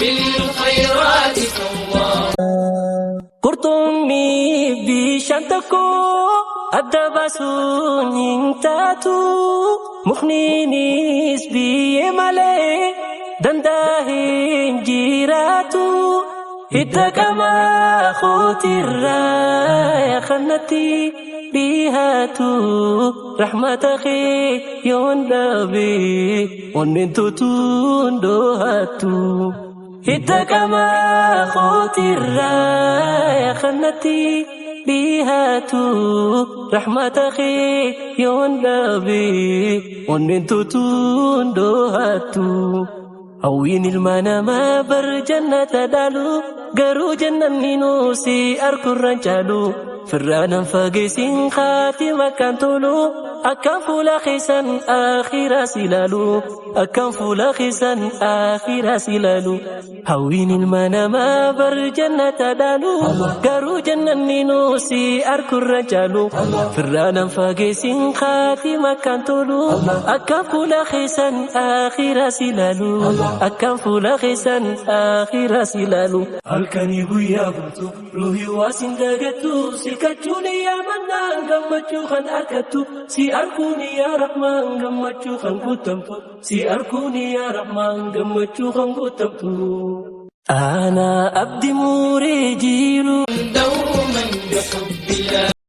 بالخيرات فوار. Qurxummii bishaan tokko adda baasuun hin taatu. Mukniinis biyyee malee danda'a hin jiraatu. Hidda qaama kootirraa kanatti dhihaatu. Rahmata kee yoon dhabe onneen tutuun dhohatu. Hidda qaama kootirraa kanatti dhihaatu. Rahmata kee yoon dhabe onneen tutuun dhohatu. Hawwiin ilma namaa bar jannata dhaalu, garuu jannanni nuusi arkurraan caalu. Firraanan fageessin kaatima kan tolu, akkam fuula keessan akhiras ilaalu, akkam fuula keessan akhiras ilaalu. Hawwiin ilma namaa bar jannata dhaalu, garuu jannanni nuusi arkurraan caalu. Firraanan fageessin kaatima kan tolu, akkam fuula keessan akhiras ilaalu, akkam fuula keessan akhiras ilaalu. Halkanii guyyaa guutuu ruuhii waa sin dagattu, si kachuun yaa mannaan gammachuu kan argattu, si arkuun yaa rahmaan gammachuu kan guutamtu, si arkuun yaa rahmaan gammachuu kan guutamtu. Ana abdi muuree jiru.